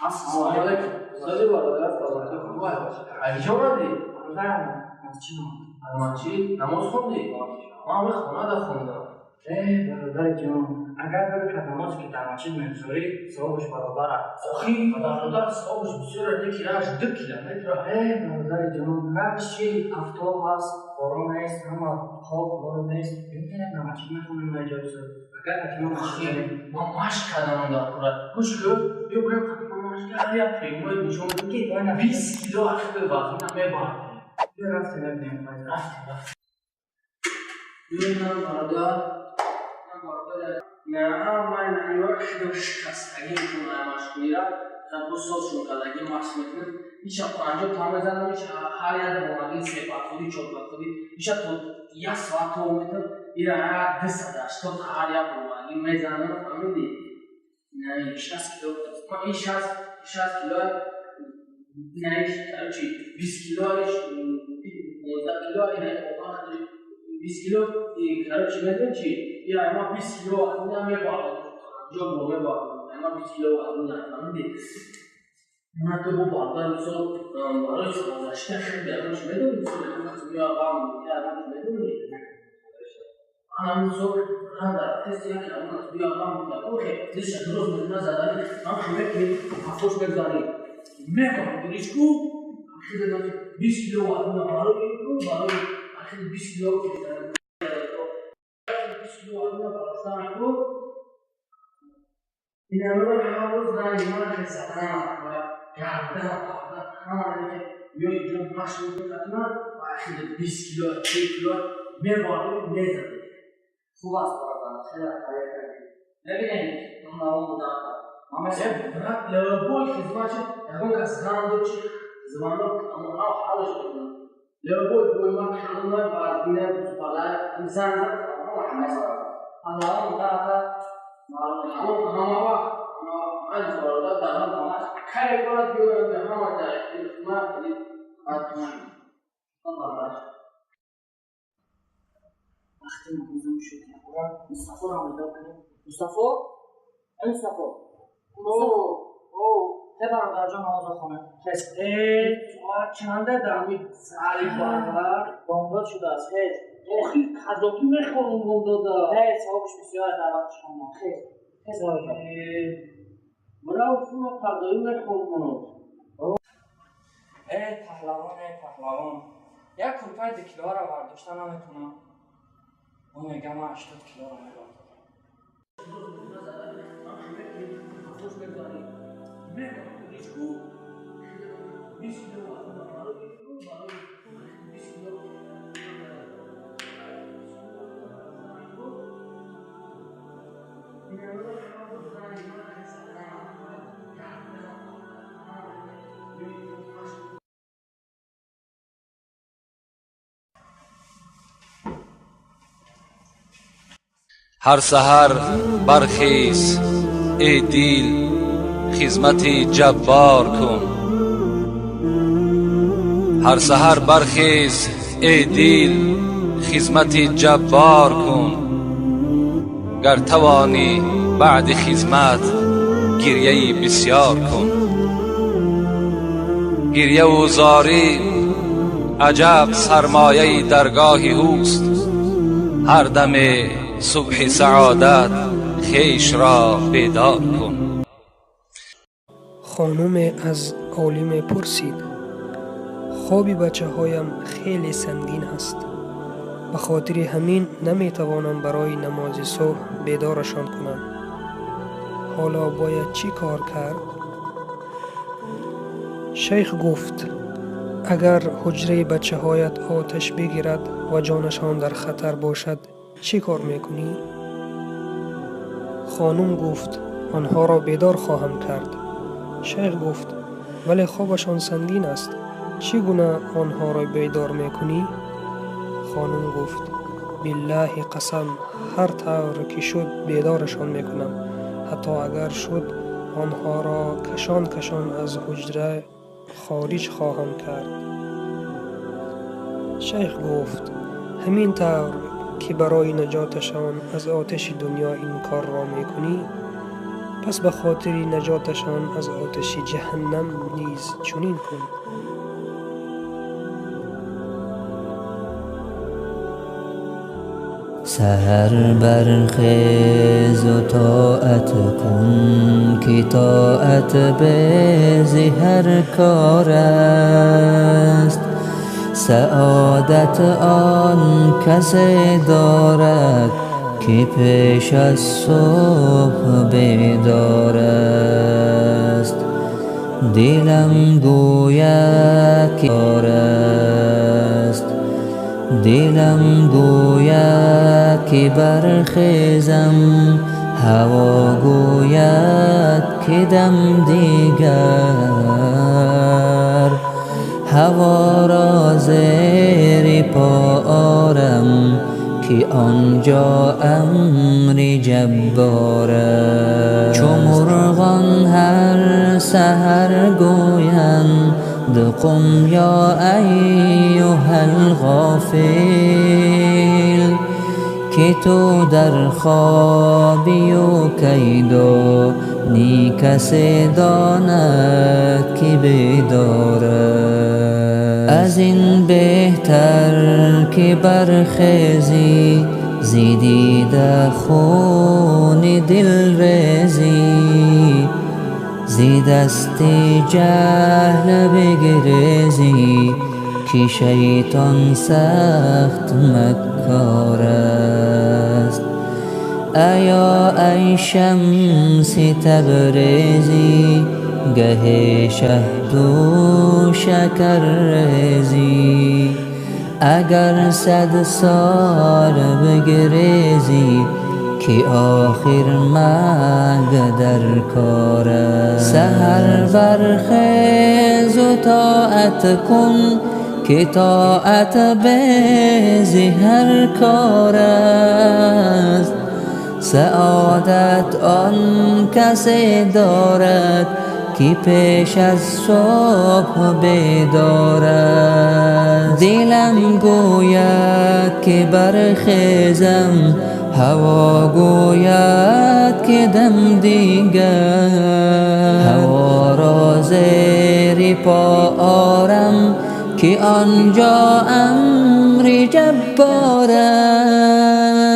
Ассалому алайкум. Сози бародар, саломатӣ хуб. Аз куҷо омадӣ? Масҷид омадам. Аз масҷид? Намоз хондӣ? Ман ҳамин хонада хондам. Э, бародари ҷон, агар ду ракат намозе ки дар масҷид мегузорӣ, савобаш баробар аст. Охи, бародар, савобаш бисёр аст, лекин раҳаш 2 километр аст. Э, бародари ҷон, раҳаш чи? Афтоб ҳаст, борон нест, ҳама хок, борон нест. Бимтанед дар масҷид мехонем ва иҷозат шуд. Агар ҳатман масҷид Охи, ман машқ кардам дар кура. Гӯш кун, биё бурем қадим ман машқ кардам, ҳар як прямой нишон медиҳам ки 20 кило ахи вазна мебард. Биё рафтем, мебинем. Рафтем, рафтем. Биё, на бародар, на бародар, на ман наёр хеле шикастагӣ мекунам машқмира. Ду сол шуд кардагӣ машқ мекунам. Иша 50 та мезанам, иша ҳар як ромаги се подходи, чор подходи, иша то як соат то метам, ира 280 та ҳар як ромаги мезанам, фаҳмидӣ? На, 60 кило будааст. Ман ин 60 кило, на, короче, 20 кило, 15 кило, ина охан 20 кило, и короче, медонӣ чи? Ира ма 20 кило вазна мебарам, 50 бор мебарам, ма 20 кило вазна, фаҳмидӣ? Ман ту бо бародар, мисол, барои самозащита хеле ягон чи медонӣ, мисол, ягон кас меояд, ғам мекунад, ягон чи медонӣ? Ана мисол, ман дар тест як ягон кас биёяд, ғам мекунад, охе, дилша дуруст мекунад, задани, ман хеле мекунӣ, ҳафтош мегузарӣ, мебарам, ку, хеле 20 кило вазна барои хеле 20 кило 20 кило вазна бароштан ку, инамро ҳар рӯз ранги ман хеле задан, гардан, пардан, ҳама меои инҷо машқ мекунӣ ҳатман, ва хеле 20 кило, 40 кило мебардорӣ, мезанӣ. Хуб аст, бародар, хеле таъриф кардӣ. Мебинем, навом будааст. Ман Э, брат, любой хизмат чи, ягон кас ғам дод чи, звонок, ҳама ҳалш мекунам. Любой бой ман калона вазбина, бала, зан зан, ҳама мезанам. Навом будааст, маълум. Ҳама вақт, ҳама вақт, бародар, дар ҳам ҳамаш, кай борад биёям, ҳама дар хизмат, ҳатман. Бародар. Вақти намозам шуд, якбора Мустафоро бедор кунем. Мустафо? Э, Мустафо. О, о. Те бародарҷон намозро хонем. Хез. Э, соат чанда дами сари бардар? Бомдод шудааст, хез. Охи, казоки мехонам бомдода. Хез, савобаш бисёр аст дар вақти хондан. Хез. Хез, бародар. Э, бирав, шумо қазоӣ мехонам. Э, паҳлавон, э, паҳлавон. Як курпаи 2 килоро бардошта наметавонам. Ӯ мега ман 80 килоро мебардорам. Ҳар саҳар бархез, эй дил, хизмати ҷаббор кун. Ҳар саҳар бархез, эй дил, хизмати ҷаббор кун. Гар тавонӣ баъди хизмат гирьяи бисёр кун. Гирьяву зорӣ аҷаб сармояи даргоҳи ӯст. Ҳар даме субҳи саодат хешро бедор кун. Хонуме аз олиме пурсид: хоби бачаҳоям хеле сангин аст, ба хотири ҳамин наметавонам барои намози субҳ бедорашон кунам. Ҳоло бояд чӣ кор кард? Шайх гуфт: агар ҳуҷраи бачаҳоят оташ бигирад ва ҷонашон дар хатар бошад, чӣ кор мекунӣ? Хонум гуфт: онҳоро бедор хоҳам кард. Шайх гуфт: вале хобашон сангин аст, чӣ гуна онҳоро бедор мекунӣ? Хонум гуфт: биллаҳи қасам, ҳар тавр ки шуд бедорашон мекунам, ҳатто агар шуд онҳоро кашон кашон аз ҳуҷра хориҷ хоҳам кард. Шайх гуфт: ҳамин тавр ки барои наҷоташон аз оташи дунё ин корро мекунӣ, Пас ба хотири наҷоташон аз оташи ҷаҳаннам низ чунин кун. Саҳар бархез ва тоат кун, ки тоат бези ҳар кор аст. Саодат он касе дорад, ки пеш аз субҳ бедор аст. Дилам гӯяд ки аст, дилам гӯяд ки бархезам, ҳаво гӯяд ки дам дигар. Ҳаво ро зери по орам, ки онҷо амри ҷаббор аст. Чу мурғон ҳар саҳар гӯянд қум ё айюҳал ғофил, ки ту дар хобию кайду ни касе донад ки бедор аст. Аз ин беҳтар ки бархезӣ, зи дида хуни дил резӣ, зи дасти ҷаҳл бигрезӣ, ки шайтон сахт маккор аст. Аё ай шамси Табрезӣ, гаҳе шаҳду шакар резӣ, агар сад сол бигрезӣ, ки охир марг дар кор аст. Саҳар бархез ва тоат кун, ки тоат бези ҳар кор аст. Саодат он касе дорад, ки пеш аз субҳ бедор аст. Дилам гӯяд ки бархезам, ҳаво гӯяд ки дам дигар. Ҳаво ро зери по орам, ки онҷо амри ҷаббор аст.